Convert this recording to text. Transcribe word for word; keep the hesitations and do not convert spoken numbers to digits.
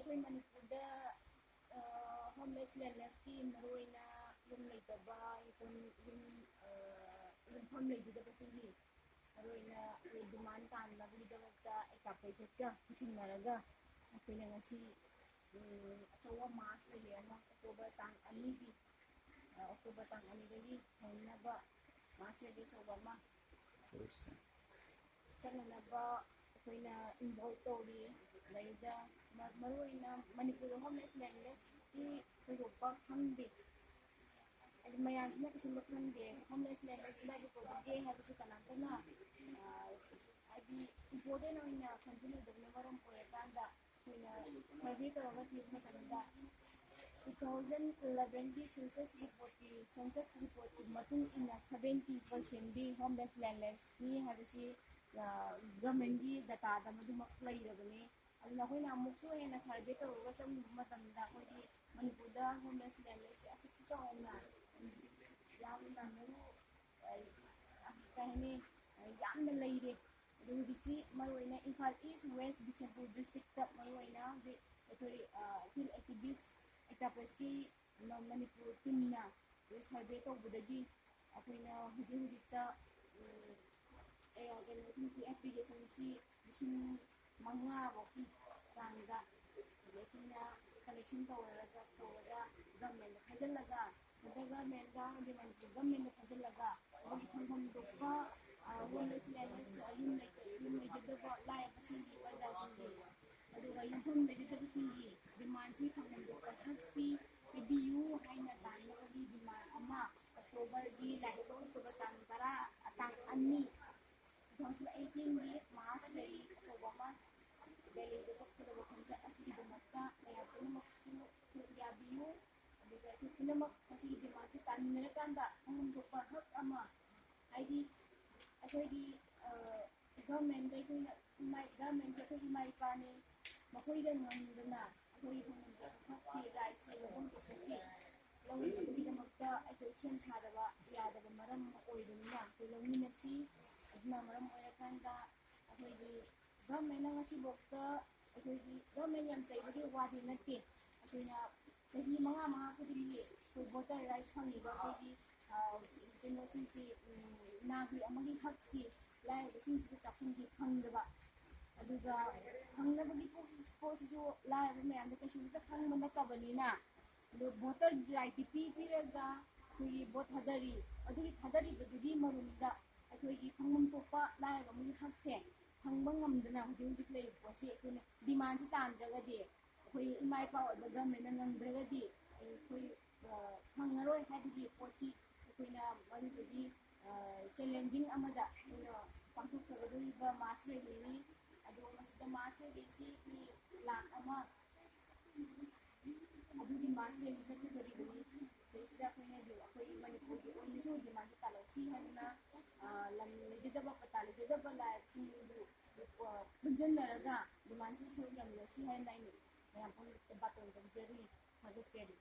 ꯑꯩꯈꯣꯏ ꯃꯅꯤꯄꯨꯔꯗ ꯍꯣꯝꯂꯦꯁ ꯂꯦꯟꯂꯦꯁꯀꯤ ꯃꯔꯨꯑꯣꯏꯅ ꯌꯨꯝ ꯂꯩꯇꯕ, ꯌꯨꯝ ꯌꯨꯝ ꯌꯨꯝꯐꯝ ꯂꯩꯖꯗꯕꯁꯤꯡꯒꯤ ꯃꯔꯨꯑꯣꯏꯅ ꯑꯩꯈꯣꯏ ꯗꯤꯃꯥꯟ ꯇꯥꯟꯅꯕꯒꯤꯗꯃꯛꯇ ꯑꯦꯛꯇꯥ ꯄ꯭ꯔꯦꯁꯀ ꯈꯨꯠꯁꯤꯟꯅꯔꯒ ꯑꯩꯈꯣꯏꯅ ꯉꯁꯤ ꯑꯆꯧꯕ ꯃꯥꯔꯁ ꯂꯩꯌꯦ ꯑꯃ ꯑꯣꯛꯇꯣꯕꯔ ꯇꯥꯡ ꯑꯅꯤꯒꯤ, ꯑꯣꯛꯇꯣꯕꯔ ꯇꯥꯡ ꯑꯅꯤꯗꯒꯤ ꯍꯧꯅꯕ ꯃꯥꯔꯁ ꯂꯩꯌꯦ ꯑꯆꯧꯕ ꯑꯃ ꯆꯠꯅꯅꯕ ꯑꯩꯈꯣꯏꯅ ꯏꯟꯚꯣꯜꯕ ꯇꯧꯔꯤ꯫ ꯑꯗꯩꯗ ꯃꯔꯨꯑꯣꯏꯅ ꯃꯅꯤꯄꯨꯔꯗ ꯍꯣꯝꯂꯦꯁ ꯂꯦꯟꯂꯦꯁꯀꯤ ꯊꯣꯏꯗꯣꯛꯄ ꯈꯪꯗꯦ꯫ ꯍꯥꯏꯗꯤ ꯃꯌꯥꯝꯁꯤꯅ ꯀꯩꯁꯨꯝꯕ ꯈꯪꯗꯦ꯫ ꯍꯣꯝꯂꯦꯁ ꯂꯦꯟꯂꯦꯁ ꯂꯥꯏꯔꯕ ꯄꯣꯕꯔꯇꯤ ꯍꯥꯏꯕꯁꯤ ꯀꯅꯥꯝꯇꯅ ꯍꯥꯏꯗꯤ ꯏꯝꯄꯣꯔꯇꯦꯟ ꯑꯣꯏꯅ ꯈꯟꯖꯤꯜꯂꯨꯗꯕꯅ ꯃꯔꯝ ꯑꯣꯏꯔꯀꯥꯟꯗ ꯑꯩꯈꯣꯏꯅ ꯁꯔꯚꯦ ꯇꯧꯔꯒ ꯊꯤꯕ ꯃꯇꯝꯗ two thousand elevenꯒꯤ census reportꯀꯤ census reportꯀꯤ ꯃꯇꯨꯡ ꯏꯟꯅ seventy percentꯗꯤ ꯍꯣꯝꯂꯦꯁ ꯂꯦꯟꯂꯦꯁꯅꯤ ꯍꯥꯏꯕꯁꯤ ꯒꯚꯔꯟꯃꯦꯟꯒꯤ ꯗꯇꯥꯗ ꯃꯗꯨꯃꯛ ꯂꯩꯔꯕꯅꯤ꯫ ꯑꯗꯨꯅ ꯑꯩꯈꯣꯏꯅ ꯑꯃꯨꯛꯁꯨ ꯍꯦꯟꯅ ꯁꯔꯚꯦ ꯇꯧꯔꯒ ꯆꯪꯉꯨꯕ ꯃꯇꯝꯗ ꯑꯩꯈꯣꯏꯒꯤ ꯃꯅꯤꯄꯨꯔꯗ ꯍꯣꯝꯂꯦꯁ ꯂꯦꯟꯂꯦꯁꯁꯦ ꯑꯁꯨꯛꯀꯤ ꯆꯥꯎꯅ ꯌꯥꯝꯅ ꯃꯔꯨ ꯀꯩ ꯍꯥꯏꯅꯤ ꯌꯥꯝꯅ ꯂꯩꯔꯦ꯫ ꯑꯗꯨ ꯍꯧꯖꯤꯛꯁꯤ ꯃꯔꯨꯑꯣꯏꯅ ꯏꯝꯐꯥꯜ ꯏꯁ, ꯋꯦꯁ, ꯕꯤꯁꯦꯝꯄꯨꯔ ꯗꯤꯁꯇ꯭ꯔꯤꯛꯇ ꯃꯔꯨꯑꯣꯏꯅ ꯍꯧꯖꯤꯛ ꯑꯩꯈꯣꯏ ꯐꯤꯜ ꯑꯦꯛꯇꯤꯚꯤꯁ ꯑꯦꯛꯇꯥ ꯄ꯭ꯔꯦꯁꯀꯤ ꯃꯅꯤꯄꯨꯔ ꯇꯤꯝꯅ ꯁꯔꯚꯦ ꯇꯧꯕꯗꯒꯤ ꯑꯩꯈꯣꯏꯅ ꯍꯧꯖꯤꯛ ꯍꯧꯖꯤꯛꯇ ꯀꯩꯅꯣꯁꯤꯡꯁꯤ ꯑꯦꯄ꯭ꯂꯤꯀꯦꯁꯟꯁꯤ ꯂꯤꯁꯤꯡ ꯃꯉꯥꯐꯧꯒꯤ ꯆꯥꯡꯗ ꯑꯩꯈꯣꯏꯅ ꯀꯂꯦꯛꯁꯟ ꯇꯧꯔꯒ ꯇꯧꯔꯒ ꯒꯚꯔꯟꯃꯦꯟꯗ ꯊꯥꯖꯤꯜꯂꯒ ꯁꯦꯟꯇ꯭ꯔꯦꯜ ꯒꯚꯔꯟꯃꯦꯟꯗ ꯑꯃꯗꯤ ꯃꯅꯤꯄꯨꯔ ꯒꯚꯔꯟꯃꯦꯟꯗ ꯊꯥꯖꯤꯜꯂꯒ ꯑꯩꯈꯣꯏꯒꯤ ꯐꯪꯐꯝ ꯊꯣꯛꯄ ꯍꯣꯝꯂꯦꯁ ꯂꯦꯟꯂꯦꯁ ꯌꯨꯝ ꯂꯩꯖꯗꯕ ꯂꯥꯏꯔꯕꯁꯤꯡꯒꯤ ꯄ꯭ꯔꯖꯥꯁꯤꯡꯒꯤ ꯑꯗꯨꯒ ꯌꯨꯝꯐꯝ ꯂꯩꯖꯗꯕꯁꯤꯡꯒꯤ ꯗꯤꯃꯥꯟꯁꯤ ꯐꯪꯍꯟꯕ ꯄꯣꯠꯊꯣꯛꯁꯤ ꯄꯤꯕꯤꯌꯨ ꯍꯥꯏꯅ ꯇꯥꯟꯅꯕꯒꯤ ꯗꯤꯃꯥꯟ ꯑꯃ ꯑꯣꯛꯇꯣꯕꯔꯒꯤ ꯂꯥꯛꯏꯕ ꯑꯣꯛꯇꯣꯕꯔ ꯇꯥꯡ ꯇꯔꯥ, ꯇꯥꯡ ꯑꯅꯤ, two thousand eighteenꯒꯤ ꯃꯥꯔꯁ ꯂꯩꯔꯤ ꯑꯆꯧꯕ ꯑꯃ ꯗꯦꯜꯂꯤꯗ ꯆꯠꯀꯗꯕ ꯈꯣꯡꯆꯠ ꯑꯁꯤꯒꯤꯗꯃꯛꯇ ꯃꯌꯥꯝ ꯄꯨꯝꯅꯃꯛꯁꯨ ꯈꯨꯔꯨꯝ ꯌꯥꯕꯤꯌꯨ꯫ ꯑꯗꯨꯒ ꯑꯩꯈꯣꯏ ꯄꯨꯝꯅꯃꯛ ꯃꯁꯤꯒꯤ ꯗꯤꯃꯥꯟꯁꯤ ꯇꯥꯃꯤꯟꯅꯔꯀꯥꯟꯗ ꯐꯪꯐꯝ ꯊꯣꯛꯄ ꯍꯛ ꯑꯃ ꯍꯥꯏꯗꯤ ꯑꯩꯈꯣꯏꯒꯤ ꯒꯚꯔꯟꯃꯦꯟꯗ ꯑꯩꯈꯣꯏꯅ ꯏꯃꯥ ꯒꯚꯔꯟꯃꯦꯟꯁꯦ ꯑꯩꯈꯣꯏ ꯏꯃꯥ ꯏꯄꯥꯅꯤ꯫ ꯃꯈꯣꯏꯗ ꯉꯝꯗꯅ ꯑꯩꯈꯣꯏꯒꯤ ꯐꯪꯐꯝ ꯊꯣꯛꯄ ꯍꯛꯁꯤ, ꯔꯥꯏꯠꯁꯤ, ꯂꯧꯐꯝ ꯊꯣꯛꯄꯁꯤ ꯂꯧꯅꯕꯒꯤꯗꯃꯛꯇ ꯑꯩꯈꯣꯏ ꯁꯦꯝ ꯁꯥꯗꯕ ꯌꯥꯗꯕ ꯃꯔꯝ ꯑꯃ ꯑꯣꯏꯕꯅꯤꯅ ꯑꯩꯈꯣꯏ ꯂꯧꯃꯤꯟꯅꯁꯤ꯫ ꯑꯗꯨꯅ ꯃꯔꯝ ꯑꯣꯏꯔꯀꯥꯟꯗ ꯑꯩꯈꯣꯏꯒꯤ ꯒꯚꯔꯟꯃꯦꯟꯅ ꯉꯁꯤꯐꯥꯎꯗ ꯑꯩꯈꯣꯏꯒꯤ ꯒꯚꯔꯟꯃꯦꯟ ꯌꯥꯝ ꯆꯩꯕꯒꯤ ꯋꯥꯗꯤ ꯅꯠꯇꯦ꯫ ꯑꯩꯈꯣꯏꯅ ꯆꯍꯤ ꯃꯉꯥ ꯃꯉꯥ ꯈꯨꯗꯤꯡꯒꯤ ꯑꯩꯈꯣꯏ ꯚꯣꯇꯔ ꯔꯥꯏꯠ ꯐꯪꯉꯤꯕ ꯑꯩꯈꯣꯏꯒꯤ ꯀꯩꯅꯣꯁꯤꯡꯁꯤ, ꯅꯥꯒꯔꯤꯛ ꯑꯃꯒꯤ ꯍꯛꯁꯤ ꯂꯥꯏꯔꯕꯁꯤꯡꯁꯤꯗ ꯆꯥꯛꯈꯨꯝꯒꯤ ꯐꯪꯗꯕ, ꯑꯗꯨꯒ ꯐꯪꯅꯕꯒꯤ ꯄꯣꯠꯁꯤꯁꯨ ꯂꯥꯏꯔꯕ ꯃꯌꯥꯝꯗ ꯀꯩꯁꯨꯝꯇ ꯐꯪꯕ ꯅꯠꯇꯕꯅꯤꯅ, ꯑꯗꯣ ꯚꯣꯇꯔ ꯔꯥꯏꯠꯇꯤ ꯄꯤ ꯄꯤꯔꯒ ꯑꯩꯈꯣꯏꯒꯤ ꯚꯣꯠ ꯊꯥꯗꯔꯤ꯫ ꯑꯗꯨꯒꯤ ꯊꯥꯗꯔꯤꯕꯗꯨꯒꯤ ꯃꯔꯨꯝꯗ ꯑꯩꯈꯣꯏꯒꯤ ꯐꯪꯐꯝ ꯊꯣꯛꯄ ꯂꯥꯏꯔꯕ ꯑꯃꯒꯤ ꯍꯛꯁꯦ ꯐꯪꯕ ꯉꯝꯗꯅ ꯍꯧꯖꯤꯛ ꯍꯧꯖꯤꯛ ꯂꯩꯔꯤꯕ ꯄꯣꯠꯁꯤ ꯑꯩꯈꯣꯏꯅ ꯗꯤꯃꯥꯟꯁꯤ ꯇꯥꯟꯗ꯭ꯔꯒꯗꯤ, ꯑꯩꯈꯣꯏ ꯏꯃꯥ ꯏꯄꯥ ꯑꯣꯏꯕ ꯒꯚꯔꯟꯃꯦꯟꯅ ꯉꯝꯗ꯭ꯔꯒꯗꯤ ꯑꯩꯈꯣꯏ ꯐꯪꯉꯔꯣꯏ ꯍꯥꯏꯕꯒꯤ ꯄꯣꯠꯁꯤ ꯑꯩꯈꯣꯏꯅ ꯃꯗꯨꯗꯒꯤ ꯆꯦꯂꯦꯟꯖꯤꯡ ꯑꯃꯗ ꯑꯩꯈꯣꯏꯅ ꯄꯥꯡꯊꯣꯛꯆꯒꯗꯧꯔꯤꯕ ꯃꯥꯁ ꯔꯦꯂꯤꯅꯤ꯫ ꯑꯗꯨꯒ ꯃꯁꯤꯗ ꯃꯥꯁ ꯔꯦꯂꯤꯁꯤ ꯃꯤ ꯂꯥꯛ ꯑꯃ ꯑꯗꯨꯒꯤ ꯃꯥꯁ ꯔꯦꯂꯤ ꯆꯠꯀꯗꯧꯔꯤꯕꯅꯤ꯫ ꯁꯤꯗꯩꯁꯤꯗ ꯑꯩꯈꯣꯏꯅ ꯑꯩꯈꯣꯏ ꯃꯅꯤꯄꯨꯔꯒꯤ ꯑꯣꯏꯅꯁꯨ ꯗꯤꯃꯥꯟꯁꯦ ꯇꯥꯜꯍꯧꯁꯤ ꯍꯥꯏꯗꯅ ꯂꯝ ꯂꯩꯖꯗꯕ, ꯄꯇꯥ ꯂꯩꯖꯗꯕ ꯂꯥꯏꯔꯕꯁꯤꯡꯕꯨ ꯄꯨꯟꯁꯤꯟꯅꯔꯒ ꯗꯤꯃꯥꯟꯁꯤ ꯁꯔꯨꯛ ꯌꯥꯃꯤꯟꯅꯁꯤ ꯍꯥꯏꯅ ꯑꯩꯅ ꯃꯌꯥꯝ ꯄꯨꯝꯅꯃꯛꯇ ꯕꯥꯇꯣꯟ ꯇꯧꯖꯔꯤ꯫ ꯊꯥꯒꯠꯆꯔꯤ꯫